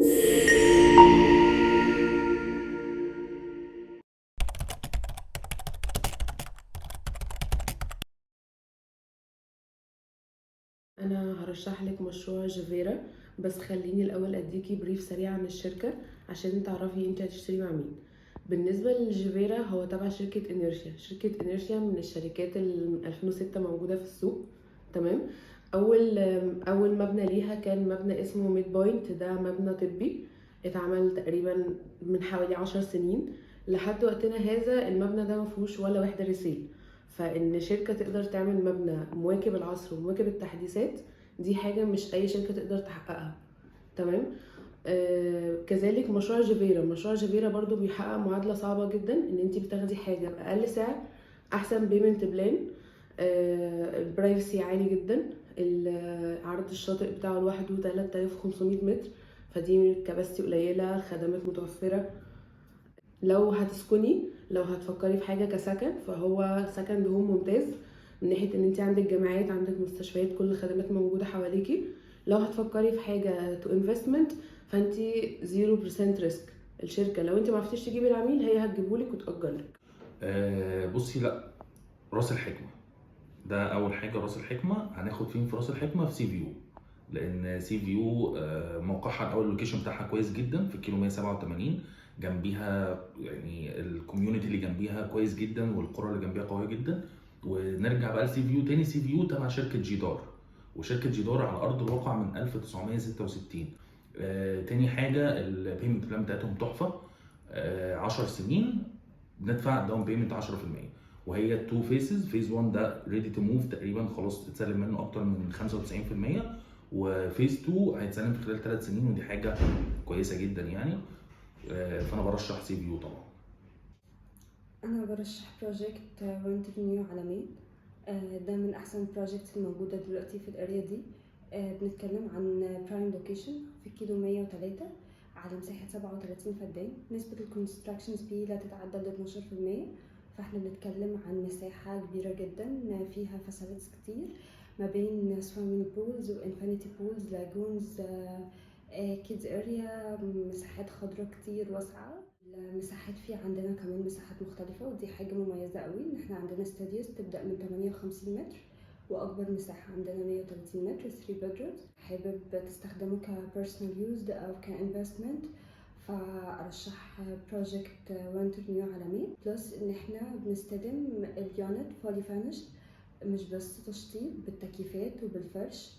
انا هرشح لك مشروع جيفيرا، بس خليني الاول اديكي brief سريع عن الشركة عشان تعرفي انت هتشتري مع مين. بالنسبة للجيفيرا هو تبع شركة انيرشيا. شركة انيرشيا من الشركات اللي 2006 موجودة في السوق. تمام. اول مبنى ليها كان مبنى اسمه Med Point، ده مبنى طبي اتعمل تقريبا من حوالي 10 سنين. لحد وقتنا هذا المبنى ده مفيهوش ولا وحده resale. فان شركة تقدر تعمل مبنى مواكب العصر ومواكب التحديثات، دي حاجة مش اي شركة تقدر تحققها. تمام. كذلك مشروع جيفيرا. مشروع جيفيرا برضو بيحقق معادلة صعبة جدا، ان انت بتاخدي حاجة بأقل سعر، احسن payment plan، ال privacy عالي جدا، عرض الشاطئ بتاعه لوحده 3500 متر، فدي capacity قليلة، خدمات متوفرة. لو هتسكني، لو هتفكري في حاجة كسكن، فهو second home ممتاز من ناحية ان انت عندك جامعات، عندك مستشفيات، كل الخدمات موجودة حواليكي. لو هتفكري في حاجة to investment، فانت 0% risk. الشركة لو انت ما عرفتيش تجيبي العميل، هي هتجيبهولك وتأجرلك. بصي، لا، راس الحكمة ده اول حاجه. راس الحكمة هناخد فين في راس الحكمه؟ في Sea View، لان Sea View موقعها الاول، ال location بتاعها كويس جدا في الكيلو 187، جنبيها يعني ال community اللي جنبيها كويس جدا والقرى اللي جنبيها قوية جدا. ونرجع بقى ل Sea View تاني. Sea View تبع شركة جيدار، وشركه جيدار على ارض الواقع من 1966. تاني حاجه، ال payment plan بتاعتهم تحفه، 10 سنين بندفع down payment 10%، وهي two phases. phase 1 ده ready to move تقريبا، خلاص اتسلم منه اكتر من 95%، و phase 2 هيتسلم في خلال 3 سنين، ودي حاجة كويسة جدا يعني. فانا برشح Sea View طبعا. انا برشح project Winter New عالمين. ده من احسن projects الموجودة دلوقتي في ال area دي. بنتكلم عن prime location في كيلو 103 على مساحة 37 فدان. نسبة ال constructions فيه لا تتعدى ال 12%، فاحنا بنتكلم عن مساحة كبيرة جدا فيها facilities كتير ما بين swimming pools و infinity pools، lagoons، kids area، مساحات خضراء كتير واسعة. المساحات فيه عندنا كمان مساحات مختلفة، ودي حاجة مميزة قوي، ان احنا عندنا studios تبدأ من 58 متر، واكبر مساحة عندنا 130 متر، 3 bedrooms. حابب تستخدمه ك personal use او ك investment، فارشح project Winter New عالمين. plus ان احنا بنستلم ال unit fully finished، مش بس تشطيب، بالتكييفات وبالفرش،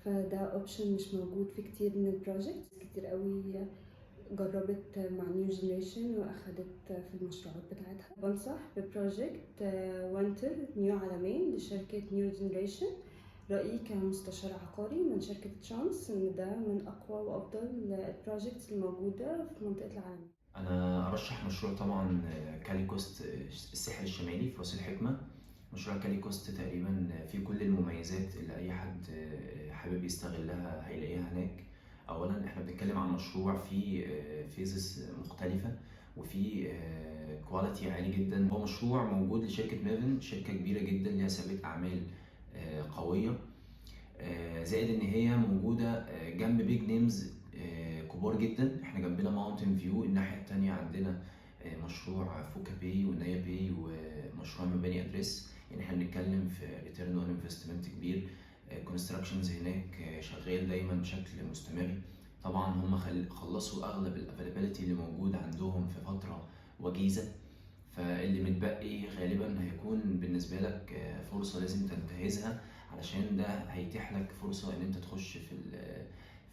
فده option مش موجود في كتير من ال projects. كتير قوي جربت مع New Generation واخدت في المشروعات بتاعتها. بنصح ب project Winter New عالمين لشركة New Generation. رأيي كمستشار عقاري من شركة ترانس إن ده من أقوى وأفضل ال projects الموجودة في منطقة العلمين. انا ارشح مشروع طبعا Cali Coast، الساحل الشمالي في راس الحكمه. مشروع Cali Coast تقريبا فيه كل المميزات اللي اي حد حابب يستغلها هيلاقيها هناك. اولا احنا بنتكلم عن مشروع فيه phases مختلفة وفيه quality عالي جدا. هو مشروع موجود لشركة ميفن، شركة كبيرة جدا ليها سابقه اعمال قويه، زائد ان هي موجودة جنب big names كبار جدا. احنا جنبنا Mountain View، الناحية التانية عندنا مشروع فوكا Bay ونايا Bay ومشروع مباني ادريس. يعني احنا بنتكلم في return on investment كبير. constructions هناك شغال دايما بشكل مستمر. طبعا هم خلصوا اغلب ال availability اللي موجود عندهم في فترة وجيزه، فاللي متبقي غالبا هيكون بالنسبة لك فرصة لازم تنتهزها، علشان ده هيتيح لك فرصة ان انت تخش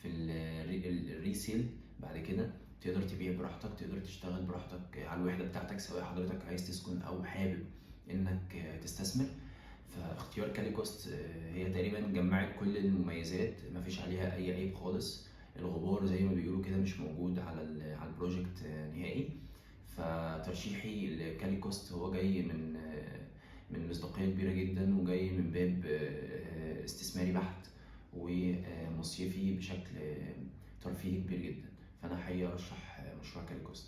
في ال resale بعد كده، تقدر تبيع براحتك، تقدر تشتغل براحتك على الوحدة بتاعتك، سواء حضرتك عايز تسكن او حابب انك تستثمر. فاختيار Cali Coast هي تقريبا جمعت كل المميزات، مفيش عليها اي عيب خالص. الغبار زي ما بيقولوا كده مش موجود على ال project نهائي. فترشيحي ل Cali Coast هو جاي من مصداقية كبيرة جدا، وجاي من باب استثماري بحت ومصيفي بشكل ترفيهي كبير جدا. فأنا حقيقة أرشح مشروع Cali Coast.